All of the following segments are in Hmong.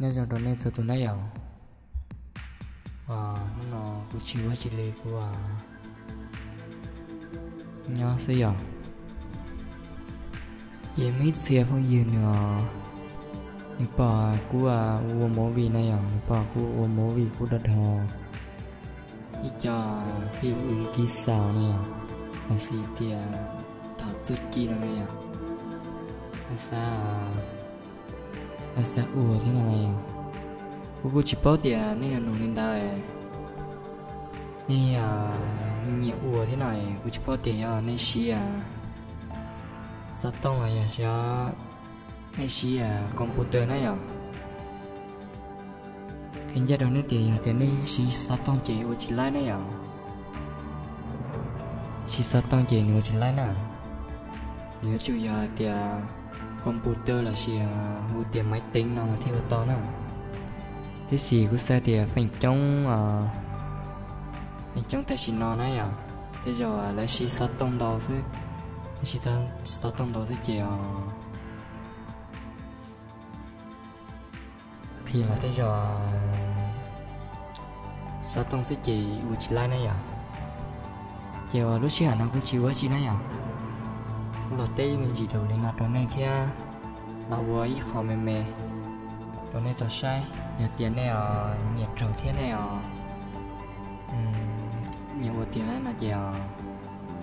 Nyob zoo rau nej txhua tus na yom. Hnub no kuv tsis ua tsis li, kuv nyob xwb yom. Ces muaj ib txhia phooj ywg nws, nws pom kuv ua movie na yom, nws pom kuv ua movie kuv do dhos ib co phim ua kis xaus na yom, lossis tias dhos txuj ci no na yom, lawv xav ua thiab no na yom. Kuv kuj tsis paub tias nej nug li ntawd, nej nyiam ua thiab no, kuv tsis paub tias yog nej siv xov tooj los yog nej siv computer na yom. Qhia ncaj rau nej tias yog tias nej siv xov tooj ces ua tsis laib na yom. Siv xov tooj ces nws ua tsis laib na. Nws yuav tsum yog tias computer lossis hu tias maiv teev no thiaj ua tau na. Tiam sis kuv xav tias feem coob, feem coob tam sim no na yom, tej zaum lawv siv xov tooj ntau xwb, lawv siv xov tooj ntau xwb ces qhia los tej zaum xov tooj xwb ces ua tsis laib na yom. Ces lub sij hawm no kuv tsis ua tsi na yom, kuv los teb me ntsis daus li no rau nej thiab los ua ib qho me me rau nej tau saib. Yog tias nej nyiam raug thiab nej nyiam ua tiag no ces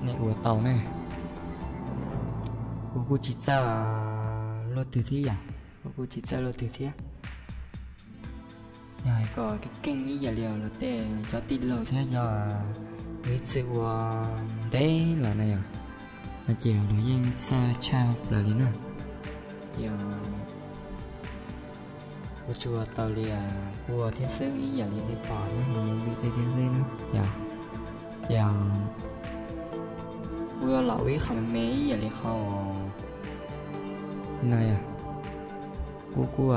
nej ua tau na. Kuv kuj tsis txawj luaj twg thiab yom, kuv kuj tsis txawj luaj twg thiab. Yog hais kom keej keej ib yam li luag tej cov tij laug thiab yog ib txwm ua ntev los na yom, no ces luag yeej txawj tshaj plaws li na. Ces kuv tsuas tau li ua thiab xwb ib yam li nej pom mus mus li tej thiab xwb na yom. Ces kuv yuav los ua ib qho me me ib yam li qho no yom. Kuv kuj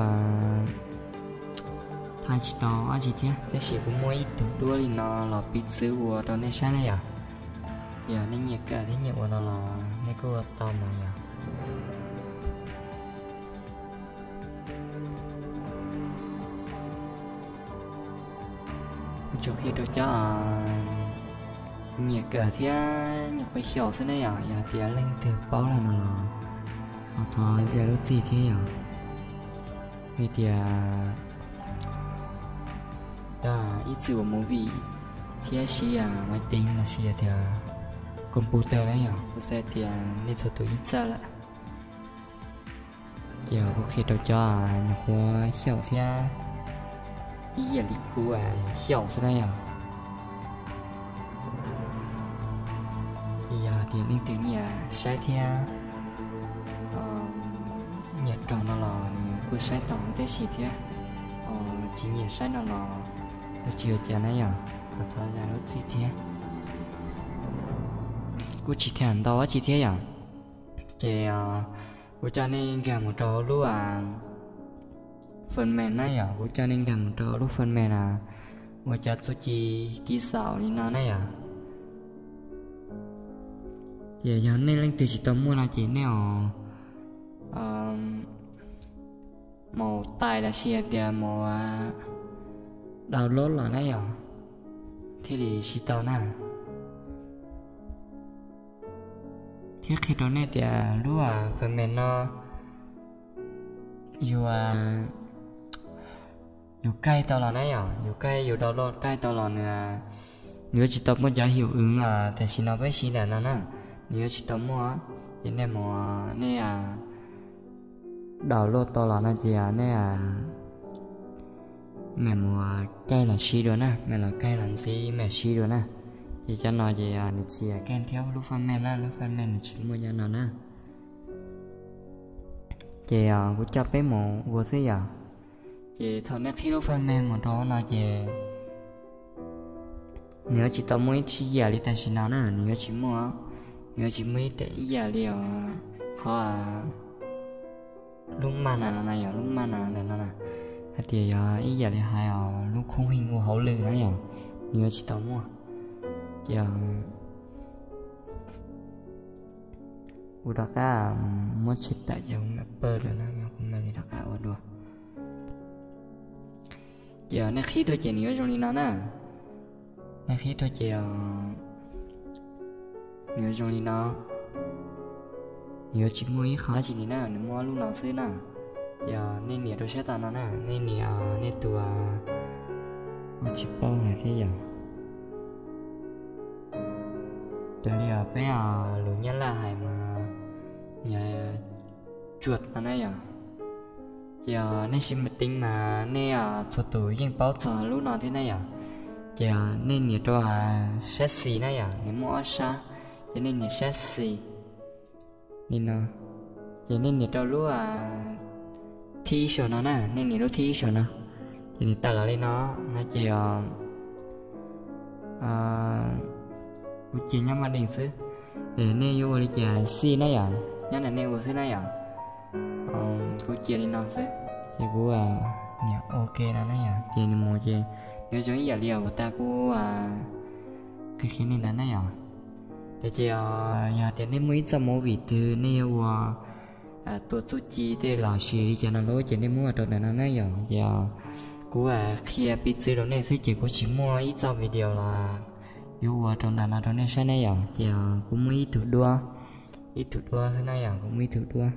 thaij tsis tau dab tsi thiab, tab sis kuv muaj ib tug duab li no los piv txwv ua rau nej saib na yom. Yog nej nyiam kawm thiab nyiam ua no los nej kuj ua tau mas yom. Kuv tsuas qhia rau cov nyiam kawm thiab nyiam qhuav xyaum xwb na yom. Yog tias leej twg paub lawm no los ho thov zam lub txim thiab yom. Vim tias ib txwm ua movie thiab siv maiv teev lossis tias computer na yom, kuv xav tias nej txhua tus yeej txawj lawm. Ces kuv qhia rau cov nyuam qhuav xyaum thiab ib yam li kuv xyaum xwb na yom. Ces yog tias leej twg nyiam saib thiab nyiam raug no los nws kuj saib tau tab sis thiab, tsis nyiam saib no los kuj tsis ua cas na yom, ho thov zam lub txim thiab. Kuj tsis tham ntau dab tsi thiab yom. Ces kuv coj nej nkag mus rau lub Finder na yom, kuv coj nej nkag mus rau lub Finder na, ua cov txuj ci kis xaus li no na yom. Ces yog nej leej twg tsis tau muaj no ces nej mus tais lossis tias mus download los na yom, thiaj li siv tau na. Thiab qhia rau nej tias lub Finder no yus yus kaij tau los na yom, yus kaij yus download kaij tau los nws, nws yuav tsis tau muaj cov hiệu ứng tam sim no peb siv ntawm no na, nws yuav tsis tau muaj. Ces nej mus, nej download tau los no ces nej mam mus kaij los siv dua na, mam los kaij los ntxiv mam siv dua na. Ces cov no ces nws tsis kaij thiab lub Finder na, lub Finder nws tsis muaj cov no na. Ces kuv coj peb mus ua xwb yom. Ces thaum nej qhib lub Finder mus rau hauv no ces nws yuav tsis tau muaj ib yam li tam sim no na, nws yuav tsis muaj, nws yuav tsis muaj ib yam li os, qhov lub maj na no na yom, lub maj na no na, hais tias yog ib yam li hais os lub khoob heej ua hauj lwm na yom, nws yuav tsis tau muaj. Ces kuv rov qab muab tshem tawm ces kuv mam pawg lawm na, kuv mam li rov qab ua dua. Ces nej qhib tuaj ces nws yuav zoo li no na. Nej qhib tuaj ces nws yuav zoo li no. Nws yuav tsis muaj ib qho dab tsi li na, nws muaj lub no xwb na. Ces nej nias rau sab tom no na, nej nias nej tus, kuv tsis paub hais thiab yom. Raws li peb lus Nyab Laj hais mas, tsuas no na yom. Ces nej siv maj teeb mas nej txhua tus yeej paub txog lub no thiab na yom. Ces nej nias rau sab xis na yom, nws muaj ob sab, ces nej nias sab xis li no. Ces nej nias rau lub thib ib saum no na, nej nias lub thib ib saum no, ces nws tawm los li no, no ces kuv cia nyob maj deej xwb. Nej yuav ua li cas xij na yom, nyob ntawm nej ua xwb na yom. Kuv cia li no xwb, ces kuv nias ok no na yom, ces nws mus ces nws zoo ib yam li uas tag kuv qhia qhia nej ntawd na yom. Ces ces yog tias nej muaj ib txoj movie twg nej yuav ua tua txuj ci tej los sis li cas no lawm ces nej muab ua rau ntawm no na yom. Ces kuv qhia piv txwv rau nej xwb ces kuv tsis muaj ib txoj video los yuav ua rau ntawm no rau nej saib na yom. Ces kuv muaj ib tug duab, ib tug duab xwb na yom, kuv muaj ib tug duab.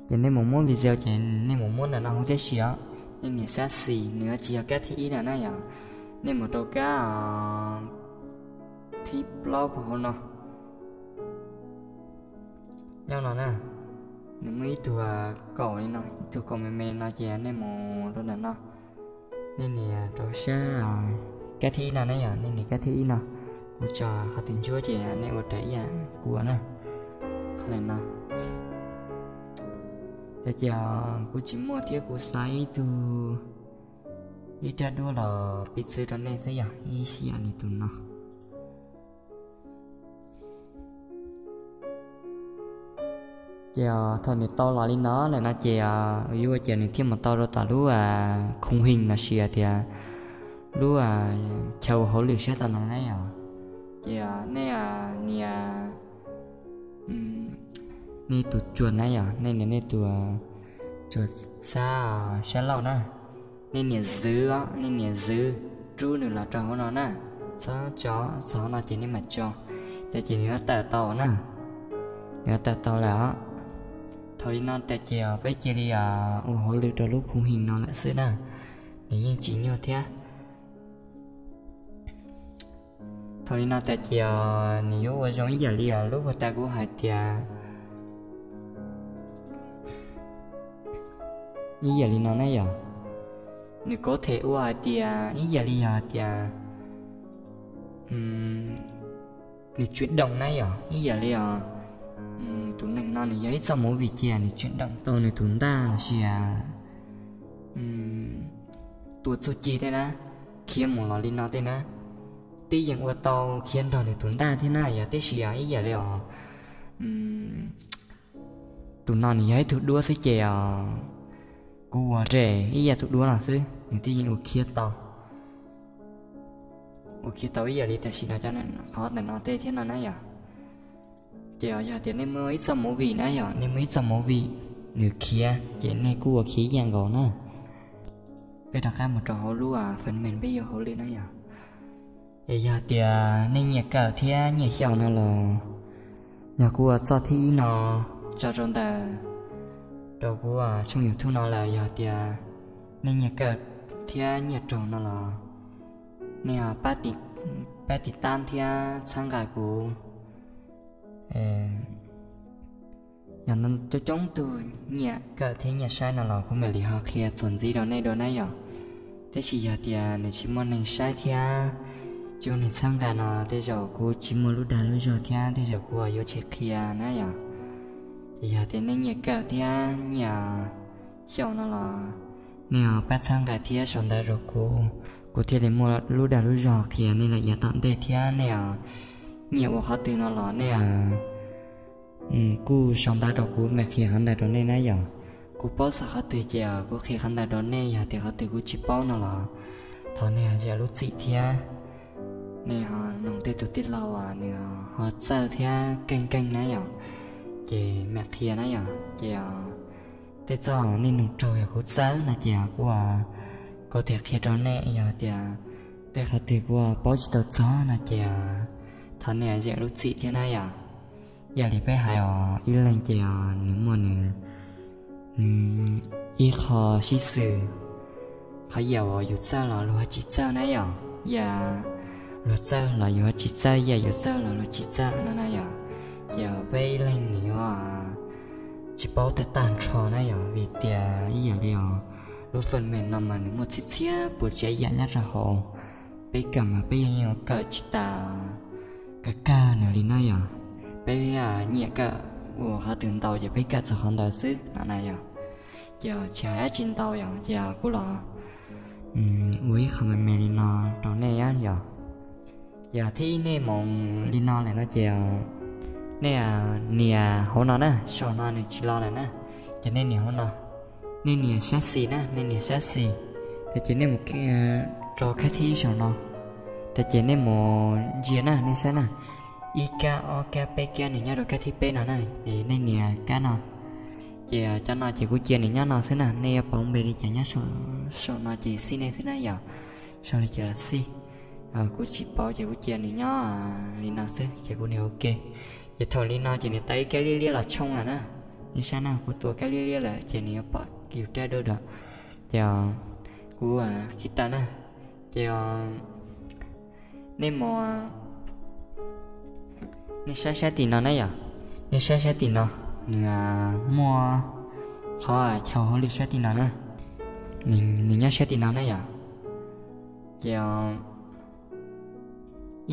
Ces nej mus muab video ces nej mus muab ntawm no huv tib si os. Nej nias sab xis, nws tsis yog kab thib ib na na yom. Nej mus rau kab thib plaub puag hauv no. Nyob no na, nws muaj ib tug kaum li no, ib tug kaum me me no ces nej mus rau ntawm no. Nej nias rau sab kab thib ib no na yom, nej nias kab thib ib no. Kuv tso qhov twg ntsuab ces nej ua raws ib yam kuv ua na. Qhov no, ces kuv tsis muaj thiab kuv xa ib tug, ib rab duab los piv txwv rau nej xwb yom, ib yam li tus no. Ces thaum nws tau los li no lawm no ces yuav ua cas nws thiaj mus tau rau tom lub khung hình los sis tias lub chaw ua hauj lwm sab tom no na yom. Ces nej nias nej tus tsuas na yom, nej nias nej tus tsuas sab, sab laug na. Nej nias zwv, nej nias zwv, rub nws los rau hauv no na. Txhob tso, txog hauv no ces nej mam tso. Tab sis nws yuav tawm tau na, nws yuav tawm tau lawm os. Thaum li no tas ces peb cia li ua hauj lwm rau lub khung hình no lawm xwb na, nws yeej tsis nyuaj thiab. Thaum li no tas ces nws yuav ua zoo ib yam li lub puag ta kuv hais tias, ib yam li no na yom. Nws có thể ua hais tias ib yam li yog hais tias nws chuyển động na yom, ib yam li os, tus neeg no nws yog ib txoj movie ces nws chuyển động tau nws tus ntaj los sis tua txuj ci tej na, khiav mus los li no tej na, twb yeej ua tau khiav nrog nws tus ntaj thiab na yom. Tab sis ib yam li os, tus no nws yog ib tug duab xwb ces os, kuv ua res ib yam tus duab no xwb nws twb yeej ua khiav tau, ua khiav tau ib yam li tam sim no cov qhov ntawm no tej thiab no na yom. Ces yog tias nej muaj ib txoj movie na yom, nej muaj ib txoj movie nws khiav ces nej kuj ua khiav ib yam nkaus na. Peb rov qab mus rau hauv lub phần mềm peb yuav hauj lwm na yom. Es yog tias nej nyiam kawm thiab nyiam xyaum no los, yog kuv ua txoj thib ib no tso rau ntawm, rau kuv tshooj YouTube no lawm, yog tias nej nyiam kawm thiab nyiam raug no los nej pab tiv tab thiab txhawb nqa kuv. Yog coob coob tug nyiam kawm thiab nyiam saib no los kuv mam li ho qhia txuas ntxiv rau nej dua na yom. Tab sis yog tias nws tsis muaj neeg saib thiab tsis muaj neeg txhawb nqa no tej zaum kuv tsis muaj lub dag lub zog thiab tej zaum kuv yuav tsis qhia na yom. Ces yog tias nej nyiam kawm thiab nyiam xyaum no los nej pab txhawb nqa thiab sau ntawv rau kuv, kuv thiaj li muaj lub dag lub zog qhia nej lawm yav tom ntej thiab nej nyiam ua qhov twg no los nej kuj sau ntawv rau kuv mam qhia qhov ntawd rau nej na yom. Kuv paub txog qhov twg ces kuv qhia qhov ntawd rau nej, yog tias qhov twg kuv tsis paub no los thov nej zam lub txim thiab. Nej ho noog tej tus tij laug uas nws ho txawj thiab keej keej na yom, ces mam qhia na yom. Ces Tej txoj nej nug raug yog kuv txawj no ces kuv, kuv thiaj qhia rau nej. Yog tias tej qhov twg kuv paub tsis tau txog no ces thov nej zam lub txim thiab na yom. Yog li peb hais os, ib leeg ces nws muaj nws ib qho sib xws. Qhov yam uas yus txawj los luag tsis txawj na yom, yam luag txawj los yus tsis txawj, yam yus txawj los luag tsis txawj no na yom. Ces peb ib leeg nws yuav tsis paub tag tag nrho na yom, vim tias ib yam li os, lub fam mem no mas nws muaj txhia txhia puas tsav yam nyob rau hauv. Peb kawm mas peb yeej yuav kawm tsis tas kawg kawg nws li na yom. Peb nyiam kawm ua qhov twg ntau ces peb kawm txog qhov ntawd xwb no na yom. Ces tsis hais dab tsi ntau yom, ces kuv los ua ib qho me me li no rau nej yom. Ces thib ib nej mus li no lawm no ces nej nias hauv no na, saum no nws tsis los lawm na. Ces nej nias hauv no, nej nias sab xis na, nej nias sab xis. Ces nej mus rau kab thib ib saum no. Ces nej mus ntsia na, nej saib na, ib kab ob kab peb kab nws nyob rau kab thib peb no na, es nej nias kab no. Ces cov no ces kuv cia nws nyob no xwb na, nej yuav pauv npe li cas nyob saum no ces xij nej xwb na yom. Sau li cas los xij, kuv tsis pauv ces kuv cia nws nyob li no xwb ces kuv nias ok. Ces thaum li no ces nws tau ib kab liab liab los tshooj lawm na. Nej saib na, kuv tua kab liab liab lawm ces nws yuav pom yus rab dawb dawb. Ces kuv qhib tawm na, ces nej mus, nej saib sab tim no na yom. Nej saib sab tim no, nws muaj qhov chaw hauj lwm sab tim no na, nws nyob sab tim no na yom. Ces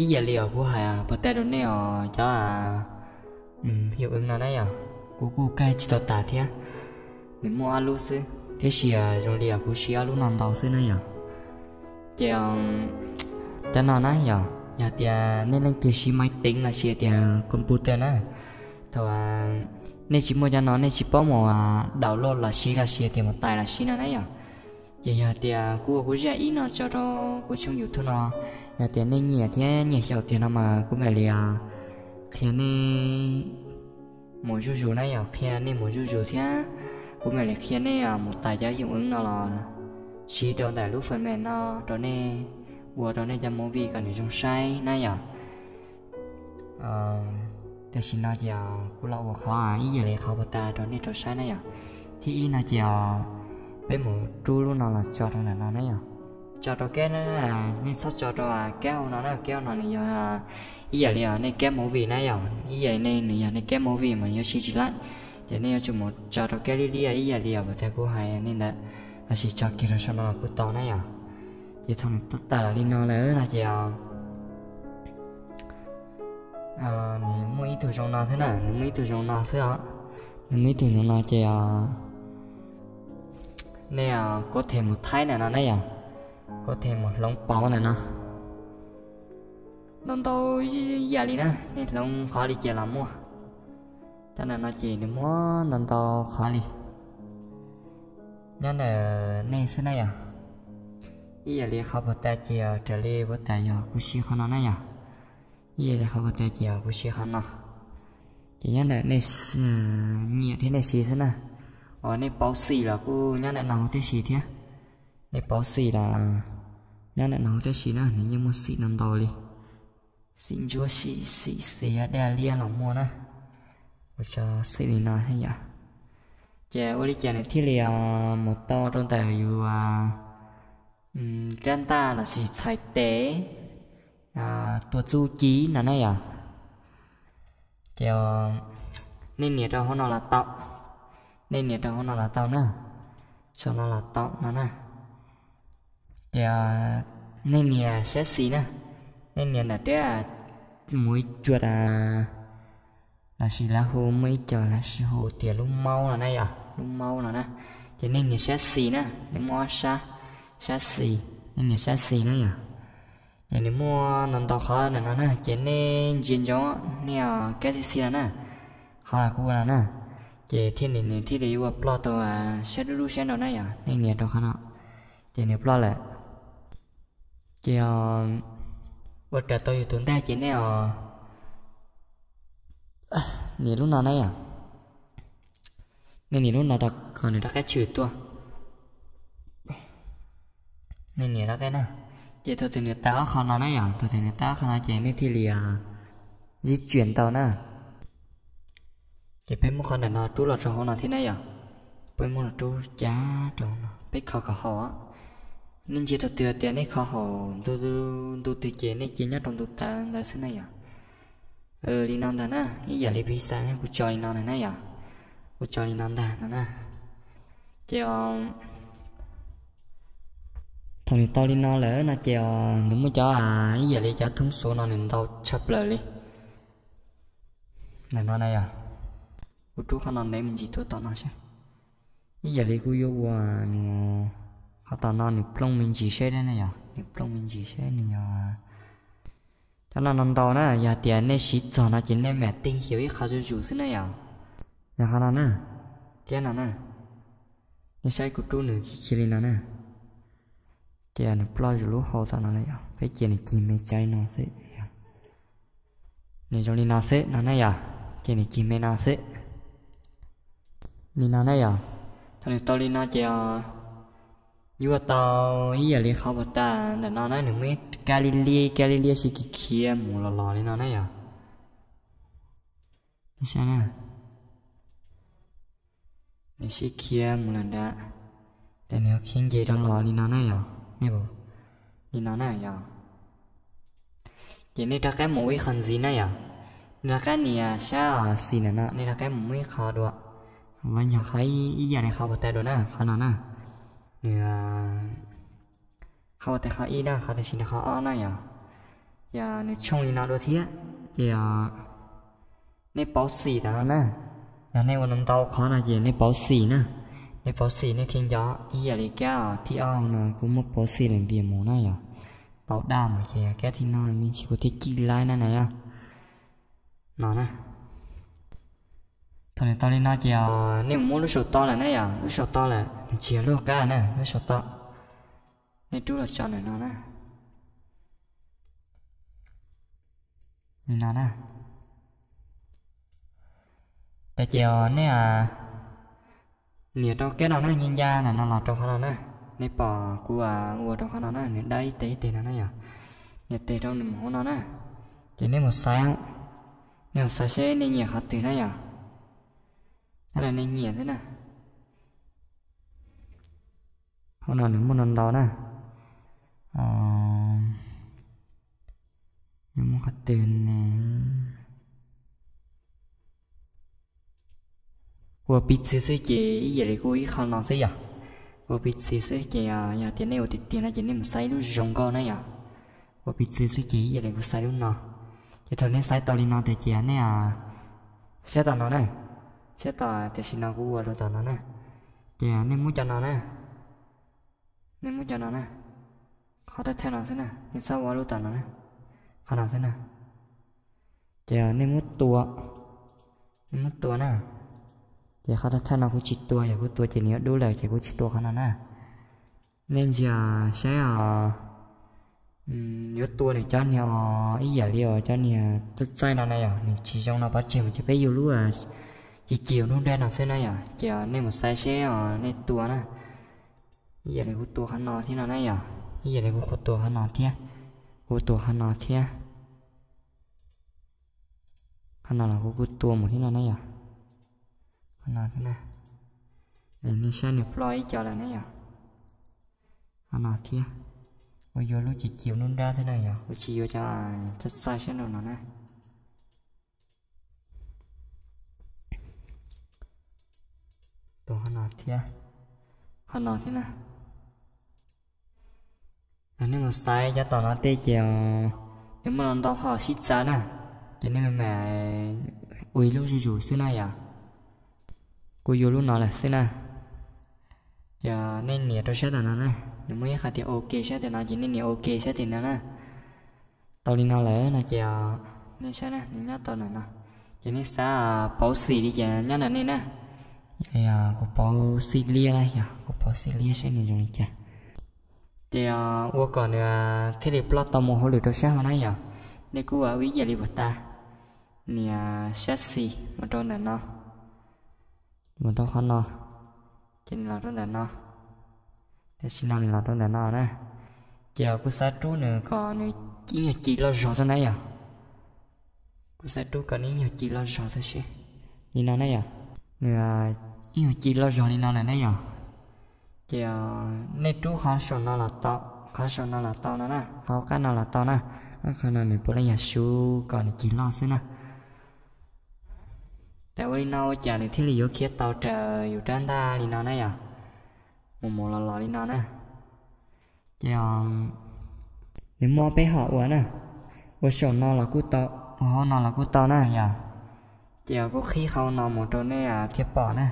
ib yam li os kuv hais puas tas rau nej os, cov hiu ev no na yom, kuv kuj kaij tsis tau tas thiab. Nws muaj ob lub xwb, tiam sis zoo li os kuv siv ob lub no ntau xwb na yom. Ces cov no na yom, yog tias nej leej twg siv maiv teev los sis tias computer na, thaum nej tsis muaj cov no nej tsis paub mus download los siv los sis tias mus tais los siv no na yom. Ces yog tias kuv ua kuv zaj ib no tso rau kuv tshooj YouTube no, yog tias nej nyiam thiab nyiam xyaum tiag no mas kuv mam li qhia nej mus zuj zus na yom, qhia nej mus zuj zus thiab. Kuv mam li qhia nej mus tais cov hiu ev no los siv rau ntawm lub fam mem no rau nej, ua rau nej cov movie kom nws zoo saib na yom. Tam sim no ces kuv los ua qhov ib yam li qhov puas tas rau nej rau saib na yom. Thib ib no ces peb mus rub lub no los tso rau ntawm no na yom. Tso rau kab, nej txhob tso rau kab hauv no na, kab hauv no nws yog ib yam li nej kab movie na yom, ib yam li nws yog nej kab movie mas yuav siv tsis laib. Ces nej yuav tsum mus tso rau kab liab liab ib yam li puas tas kuv hais nej ntawd, los sis tso kiag rau saum no los kuj tau na yom. Ces thaum nws tawm los li no lawm no ces nws muaj ib tug zoo no xwb na, nws muaj ib tug zoo no xwb os. Nws muaj ib tug zoo no ces nej kuv them mus thaib ntawm no na yom, kuv them mus hloov pauv ntawm no. Ntau ntau yam li na, nej hloov qhov li cas los muaj. Cov ntawm no ces nws muaj ntau ntau qhov li. Nyob ntawm nej xwb na yom. Ib yam li qhov puas tas ces raws li puas tas yog kuv siv qhov no na yom. Ib yam li qhov puas tas ces yog kuv siv qhov no. Ces nyob ntawm nej nyiam thiab nej siv xwb na. Uas nej pauv xim los kuj nyob ntawm no huv tib si thiab. Nej pauv xim los nyob ntawm no huv tib si na, nws yeej muaj xim no ntau li. Xim ntsuab, xim xiav, daj liab los muaj na. Ua tso xim li no thiab yom. Ces ua li cas nws thiaj li mus tau rau ntawm yus rab ntaj los sis txhais tes, tua txuj ci no na yom. Ces nej nias rau hauv no los tau, nej nias rau hauv no los tau na, saum no los tau no na. Ces nej nias sab xis na, nej nias ntawm rab, mus ib cuam, los sis lawv hu, muaj ib co lawv hu tias lub maub no na yom, lub maub no na. Ces nej nias sab xis na, nws muaj ob sab, sab xis, nej nias sab xis na yom. Ces nws muaj ntau ntau qhov ntawm no na, ces nej ntsia ntsoov nej kab xib xib no na, qhov kuv ua no na, ces thiaj li nws thiaj li ua ploj tau sab dub dub sab nraud na yom, nej nias rau qhov no, ces nws ploj lawm. Ces ua raws tau yus tus ntaj ces nej nias lub no na yom. Nej nias lub no rau Nws rov qab tshwm tuaj, nej nias rov qab na. Ces thaum twg nws tau ob qho no na yom, thaum twg nws tau ob qho no ces nej thiaj li zib tsuam ntau na. Ces peb muab qhov ntawm no rub los rau hauv no thiab na yom. Peb muab los rub cab rau hauv no, peb kho kom haum. Nej ntsia thaum twg tias nej kho haum ntu twg ces nej cia nyob rau ntu tawv ntawd xwb na yom. Li no ntag na, ib yam li piv xam kuv tso li no na yom. Kuv tso li no ntag no na. Ces thaum nws tau li no lawm no ces nws muaj cov ib yam li cov thoob xuv no nws ntau tshaj plaws li. Ntawm no na yom, kuv rub qhov no ntev me ntsis tuaj tom no seb. Ib yam li kuv yuav ua nws, qhov tom no nws plooj me ntsis seb na yom, nws plooj me ntsis seb nws yog. Cov no no ntau na, yog tias nej siv txog no ces nej mam teej xyaum ib qho zuj zus xwb na yom. Yog qhov no na, kiab no na, nej saib kuv rub nws khiav khiav li no na. Ces nws ploj zuj lub hau tom no na yom, peb cia nws cig me tsaib no xwb. Nws zoo li no xwb no na yom, ces nws cig me no xwb. Li no na yom, thaum nws tau li no ces yuav tau ib yam li qhov puas tas ntawm no na, nws muaj ib kab liab liab, kab liab liab sib khiav khiav mus los los li no na yom. Saib na, nws sib khiav mus lawm nrad, ces nws yuav khiav nce rau los li no na yom, nej, li no na yom. Ces nej rov qab mus ua ib qho ntxiv na yom, nej rov qab nias sab xis ntawm no, nej rov qab mus ib qho dua, los yog qhov ib yam li qhov puas tas dua na, qhov no na, nws qhov puas tas qhov ib na, qhov tam sim no qhov ob na yom. Ces nws tshooj li no dua thiab, ces nej pauv xim tom no na. Yog nej ua ntau qhov no ces nej pauv xim na. Nej pauv xim nej thiaj nco, ib yam li kab thib ob no kuv muab pauv xim lawm npias mus na yom. Pauv daj mus ces kab thib no me ntsis kuv thiaj cim laib na na yom. No na. Thaum nws tau li no ces nej mus muab lub saum toj lawm na yom, lub saum toj lawm nws tsis yog lub qab na, lub saum toj. Nej rub los tso ntawm no na. Li no na. Ces ces nej nias rau kab no na, nyias ncaj ntawm no los rau qhov no na. Nej pom kuv ua rau qhov no na, nws dawb ib teg ib teg no na yom. Nias tes rau nws mus hauv no na. Ces nej mus xaiv, nej mus xaiv seb nej nyiam qhov twg na yom. Nyob li nej nyiam xwb na. Hauv no nws muaj ntau ntau na. Muaj qhov twg ne? Ua piv txwv xwb ces ib yam li kuv ua ib qho no xwb yom. Ua piv txwv xwb ces yog tias nej ua tiag tiag no ces nej mus xaiv lub zoo nkauj na yom. Ua piv txwv xwb ces ib yam li kuv xaiv lub no. Ces thaum nej xaiv tau li no tias ces nej sab tom no na, sab tom tam sim no kuv ua rau tom no na, ces nej muab cov no na, nej muab cov no na, qhov thawj thawj no xwb na, nej txhob ua lub tom no na, qhov no xwb na. Ces nej muab tua, nej muab tua na. Ces qhov thawj thawj no kuv tsis tua, yog kuv tua ces nws yuav dub lawm ces kuv tsis tua qhov no na. Nej ntsia saib os, yuav tua nws cov niag os ib yam li os cov niag txaij txaij no na yom, nws tsis zoo no pov tseg mus ces peb yuav lub ci ci nruab nrab no xwb na yom. Ces nej mus xaiv seb os nej tua na. Ib yam li kuv tua qhov no thiab no na yom, ib yam li kuv kuj tua qhov no thiab, kuv tua qhov no thiab. Qhov no los kuv kuj tua mus thiab no na yom. Qhov no thiab na, nej saib nws ploj ib co lawm na yom. Qhov no thiab, kuv yuav lub ci ci nruab nrab thiab na yom, kuv tsis yuav cov txaij txaij sab nraum no na. Tua qhov no thiab, qhov no thiab na. Yog nej mus xaiv cov tom no tej ces nws muaj ntau hom sib txawv na, ces nej mam ua ib lub zuj zus xwb na yom. Kuv yuav lub no lawm xwb na. Ces nej nias rau sab tom no na, nws muaj ib qhov tias ok sab tom no ces nej nias ok sab tom no na. Tau li no lawm no ces nej saib na, nws nyob tau ntawm no, ces nej xav pauv xim li ces nyob ntawm nej na. Yog li kuv pauv xim liab na yom, kuv pauv xim liab seb nws zoo li cas. Ces ua kom nws thiaj li ploj tau mus hauj lwm rau sab hauv na yom. Nej kuj ua ib yam li puas tas, nias sab xis mus rau ntawm no, mus rau qhov no, Ces nws los rau ntawm no, tam sim no nws los rau ntawm no na. Ces kuv xav rub nws kom nws ib nyuag ci loj zog xwb na yom. Kuv xav rub kom nws ib nyuag ci loj zog xwb, li no na yom. Nws ib nyuag ci loj zog li no lawm na yom. Ces nej rub qhov saum no los tau, qhov saum no los tau no na, qhov qab no los tau na. Qhov no nws puav leej yog sub kom nws cig loj xwb na. Ces ua li no ua cas nws thiaj li yuav khiav tau raws yus rab ntaj li no na yom. Mus mus los los li no na. Ces nws muaj peb hom ua na, ua saum no los kuj tau, ua hauv no los kuj tau na yom. Ces kuv qhib qhov no mus rau nej thiaj pom na.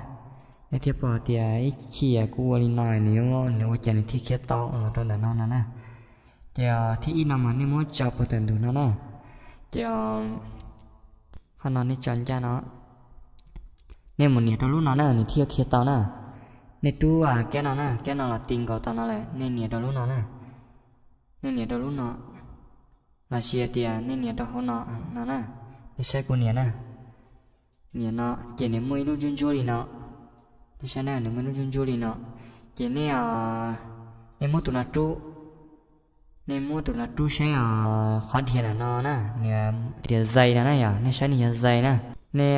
Nej thiaj pom tias ib chim kuv ua li no nws, nws ua cas nws thiaj khiav tau los rau ntawm no no na. Ces thib ib no mas nej muab tso puag tam ntug no na. Ces qhov no nej tso ncaj no, nej mus nias rau lub no na nws thiaj khiav tau na. Nej rub kab no na, kab no los ti nkaus tau no lawm, nej nias rau lub no na. Nej nias rau lub no, los sis tias nej nias rau hauv no no na. Nej saib kuv nias na. Nias no ces nws muaj ib lub ntsuab ntsuab li no. Nej saib na, nws muaj ib lub ntsuab ntsuab li no. Ces nej, nej muab tus no rub, nej muab tus no rub saib os, qhov dhia ntawm no na, nws tias zais no na yom, nej saib nws yog zais na. Nej,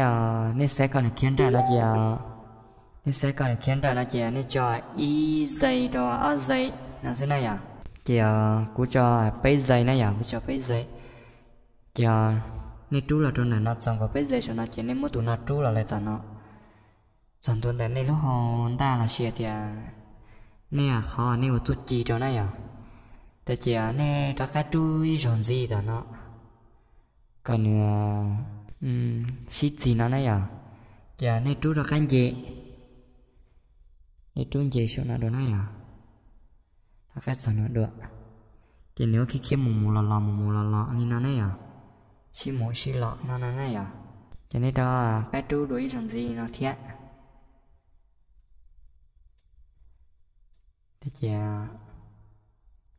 nej xav kom nws khiav nrawm no ces, nej xav kom nws khiav nrawm no ces nej tso ib zais rau ob zais no xwb na yom. Ces kuv tso peb zais na yom, kuv tso peb zais. Ces nej rub los rau ntawm no txog nkaus peb zais saum no ces nej muab tus no rub los lawm tom no, txog ntua ntawm nej lub hau ntaj los sis tias nej qhov nej ua txuj ci rau na yom. Tab sis nej rov qab rub ib zaug ntxiv tom no kom nws sib txig no na yom. Ces nej rub rov qab nce, nej rub nce saum no dua na yom. Rov qab txog no dua, ces nws ua khiav khiav mus mus los los mus mus los los li no na yom, sib mus sib los no no na yom. Ces nej rov qab rub dua ib zaug ntxiv li no thiab. Ces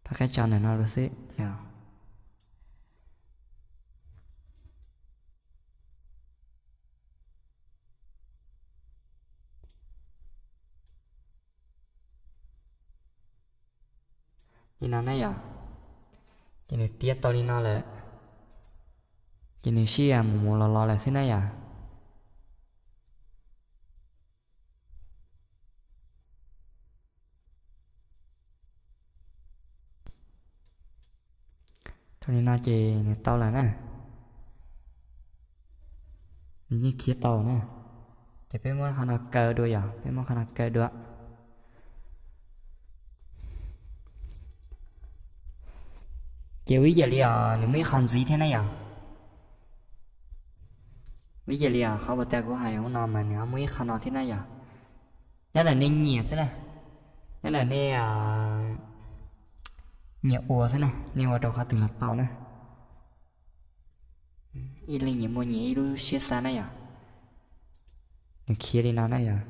rov qab tso ntawm no dua xwb yom. Li no na yom. Ces nws tiav tau li no lawm, ces nws sib mus mus los los lawm xwb na yom. Thaum li no ces nws tau lawm na, nws yeej khiav tau na. Ces peb muab qhov no kaw dua yom, peb muab qhov no kaw dua. Ces ua ib yam li os nws muaj ib qho ntxiv thiab na yom. Ua ib yam li os qhov uas tas kuv hais ub no mas nws ho muaj ib qho no thiab na yom. Nyob ntawm nej nyiam xwb na, nyob ntawm nej nyiam ua xwb na, nej ua rau qhov twg los tau na. Ib leej nyias muaj nyias ib lub siab xav na yom. Nws khiav li no na yom.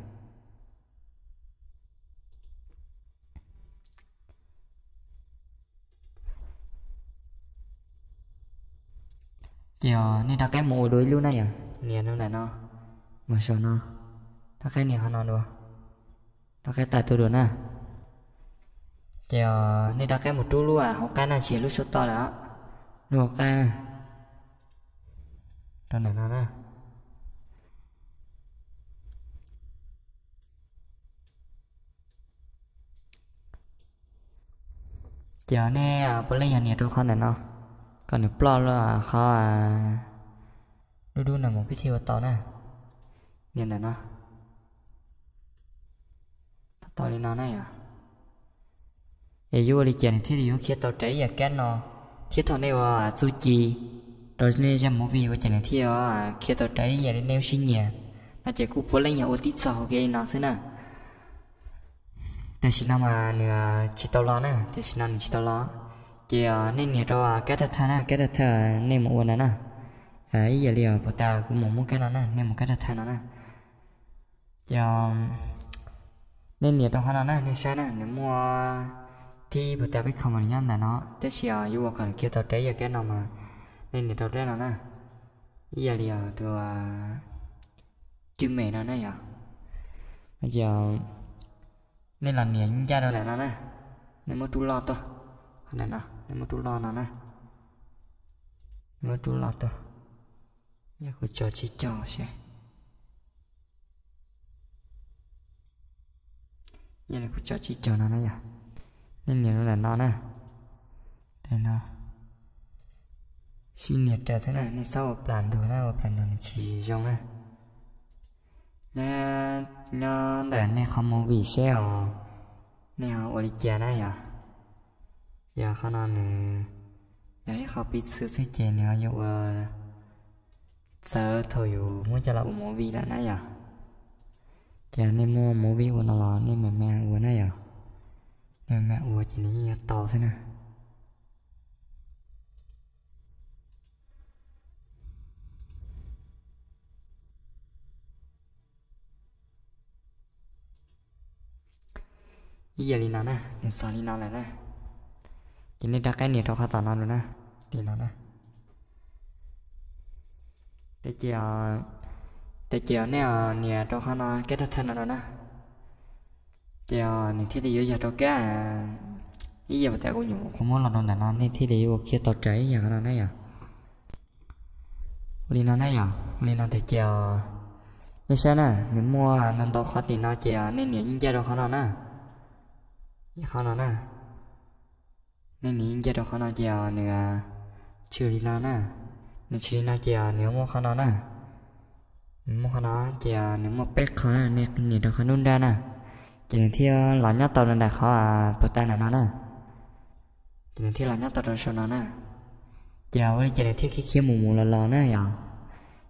Ces nej rov qab mus ua dua ib lub na yom, nias rau ntawm no, mus saum no, rov qab nias qhov no dua, rov qab tawm tuaj dua na. Ces nej rov qab mus rub lub hauv qab na, tsis yog lub saum toj lawm, lub hauv qab na, rau ntawm no na. Ces nej puav leej yog nias rau qhov ntawm no, kom nws ploj qhov dub dub no mus peb thiaj ua tau na. Nias ntawm no, tau li no na yom. Es yuav ua li cas nws thiaj li yuav khiav tau raws ib yam kab no, thiab thaum nej ua txuj ci rau nej zaj movie ua cas nws thiaj yuav khiav tau raws ib yam li nej lub siab nyiam no ces kuj puav leej yog ua tib txoj hauv kev li no xwb na. Tam sim no mas nws tsis tau los na, tam sim no nws tsis tau los. Ces nej nias rau kab thawj thawj na, kab thawj thawj nej mus ua ntawm na. Ib yam li puag ta kuv mus muab kab no na, nej mus kab thawj thawj no na. Ces nej nias rau qhov no na, nej saib na, nws muaj thib puag ta peb kho mas nws nyob ntawm no, tab sis yuav ua kom nws khiav tau raws ib yam kab no mas nej nias rau rab no na. Ib yam li tus cwj mem no na yom. Ces Nej los nias ncaj rau ntawm no na. Nej muab rub loj tuaj. Qhov ntawm no nej muab rub loj no na. Muab rub loj tuaj. Yog kuv tso tsib caug seb. Yog li kuv tso tsib caug no na yog. Nej nias rau ntawm no na. Tes no sib nias raws xwb na, nej txhob ua plas ntug na, ua plas ntug nws tsis zoo na. Nyob ntawm nej qhov movie seb os, nej ho ua li cas na yog. Yog qhov no nws yog ib qho piv txwv xwb ces nws ho yuav ua txawv thaum yus muab coj los ua movie lawm na yog. Ces nej muaj movie ua no los nej mam mam ua na yog. Nej mam mam ua ces nws yeej yuav tau xwb na. Ib yam li no na, nws xaus li no lawm na. Ces nej rov qab nias rau qhov tom no dua na, li no na. Tes ces, tes ces nej nias rau qhov no kab thawj thawj no dua na. Ces nws thiaj li yuav yog rau kab, ib yam li tas kuv nyuam qhuav muab los rau ntawm no nej thiaj li ua khiav tau raws ib yam qhov no na yog. Ua li no na yog, ua li no tes ces nej saib na, nws muaj ntau ntau qhov tim no ces nej nias ib ncaj rau qhov no na. Qhov no na, nej nias ib ncaj rau qhov no ces nws tshwm li no na. Nws tshwm li no ces nws muaj qhov no na. Nws muaj qhov no ces nws muaj peb qho na, nej nias rau qhov nruab nrab na. Ces nws thiaj los nyob tau rau ntawm qhov puas tas ntawm no na. Ces nws thiaj los nyob tau rau saum no na. Ces ua li ces nws thiaj khiav khiav mus mus los los na yog.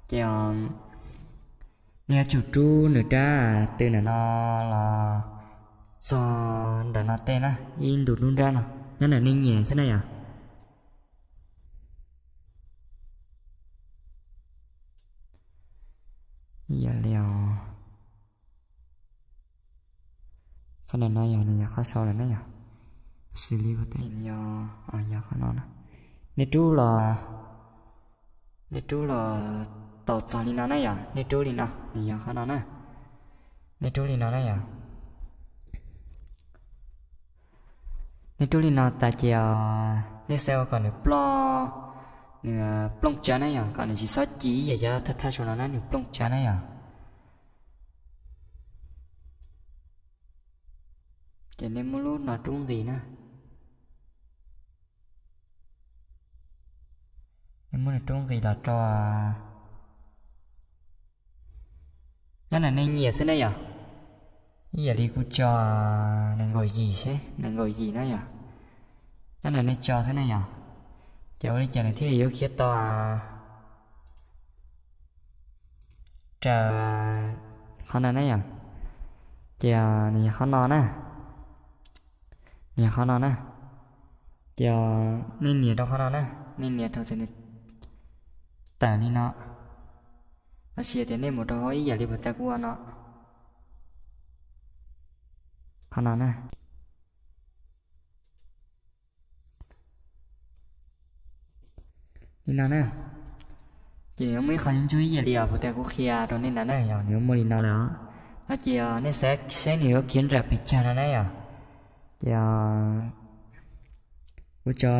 Ces nej yuav tsum rub nws rab tw ntawm no los txog ntawm no tej na, ib ntu nruab nrab no, nyob ntawm nej nyiam xwb na yog. Yog li, qhov ntawm no yog nws yog qhov sau lawm na yog. Xws li yog, yog qhov no na. Nej rub los, nej rub los tau txog li no na yog, nej rub li no nws yog qhov no na. Nej rub li no na yog. Nej rub li no tas ces nej xav ua kom nws ploj, nws plooj tsav na yog, kom nws tsis txhob ci ib yam cov thawj thawj saum no na, nws plooj tsav na yog. Ces nej muab lub no rub nqis na. Nej muab nws rub nqis los rau, nyob ntawm nej nyiam xwb na yog. Ib yam li kuv tso nees nkaum yim seb, nees nkaum yim na yog. Nyob ntawm nej tso xwb na yog. Ces ua li cas nws thiaj li yuav khiav tau raws qhov no na yog. Ces nws yog qhov no na. Nws yog qhov no na. Ces nej nias rau qhov no na, nej nias rau tus nws tawm li no, los sis tias nej mus rau hauv ib yam li puas tas kuv ua no. Qhov no na. Li no na. Ces nws yuav muaj ib qho ntsuab ib yam li os puas tas kuv qhia rau nej ntawd na yog, nws yuav muaj li no lawm os. No ces nej xav saib nws yuav khiav nram pes tsawg no na yog. Ces kuv tso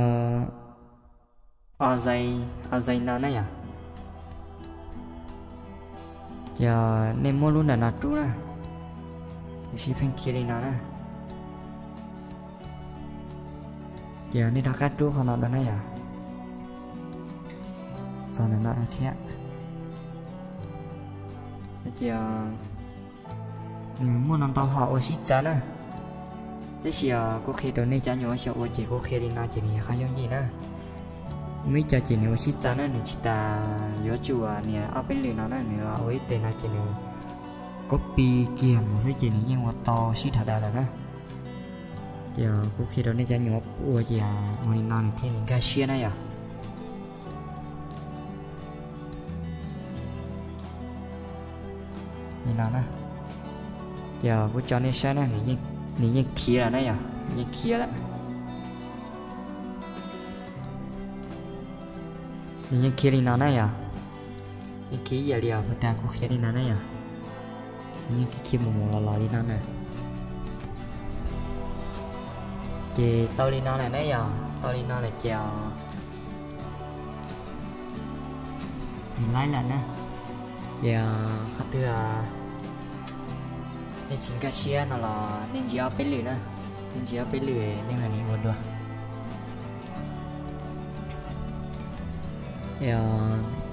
o zais, o zais no na yog. Ces nej muab lub ntawm no rub na, nws sib pheej khiav li no na. Ces nej rov qab rub qhov no dua na yog, txog ntawm no dua thiab. Ces nws muaj no ntau hom ua sib txawv na. Tab sis kuv qhia rau nej cov nyuam xyaum ua ces kuv qhia li no ces nws yog qhov yooj yim na. Muaj ib co ces nws ua sib txawv na, nws tsis tas yuav tsum nias ob peb lwm no na, nws ua ib teg no ces nws copy kiag mus xwb ces nws yeej ua tau sib dhos daws lawm na. Ces kuv qhia rau nej cov nyuam ua ces ua li no nws thiaj li nkag siab na yog. Li no na. Ces kuv tso nej saib na, nws yeej khiav lawm na yog, nws yeej khiav lawm. Nws yeej khiav li no na yog. Yeej khiav ib yam li os, puas tas kuv qhia li no na yog. Nws yeej khiav khiav mus mus los los li no na. Ces tau li no lawm ne yog, tau li no lawm ces nws laib lawm na. Ces qhov twg nej tsis nkag siab no los nej ntsia ob peb lwm na, nej ntsia ob peb lwm nej mam li ua dua.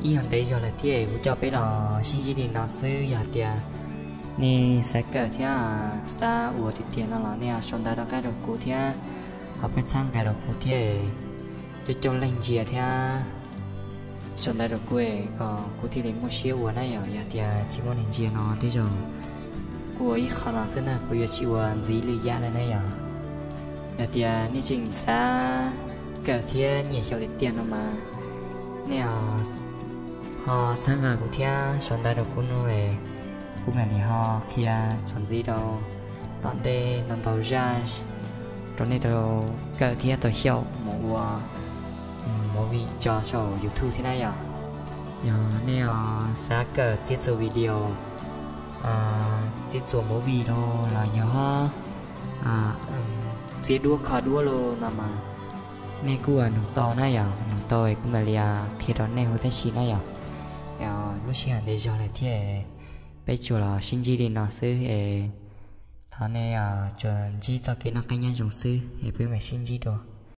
Ib yog ntev zog lawm thiab kuv coj peb los sib ntsib li no xwb. Yog tias nej xav kawm thiab xav ua tiag tiag no los nej sau ntawv rov qab rau kuv thiab, ho peb txhawb nqa rau kuv thiab, coj coj leej ntsia thiab sau ntawv rau kuv kom kuv thiaj li muaj siab ua na yom. Yog tias tsis muaj neeg ntsia no tej zaum kuv ua ib qho no xwb na, kuv yuav tsis ua ntxiv lwm yam lawm na yom. Yog tias nej tseem xav kawm thiab nyiam xyaum tiag tiag no mas nej ho txhawb nqa kuv thiab sau ntawv rau kuv no, kuv mam li ho qhia txuas ntxiv rau tom ntej ntau ntau zaj rau nej tau kawm thiab tau xyaum mus ua movie tso saum YouTube thiab na yom. Yog nej xav kawm txiaj txuas video, txiaj txuas movie los yog txiaj duab kho duab los no mas nej kuj nug tau na yom, nug tau kuv mam li qhia rau nej huv tib si na yom. Lub sij hawm ntev zog lawm thiab, peb tsuas los sib ntsib li no xwb es thov nej tsuas ntsib txoj kev noj qab nyob zoo xwb es peb mam sib ntsib dua.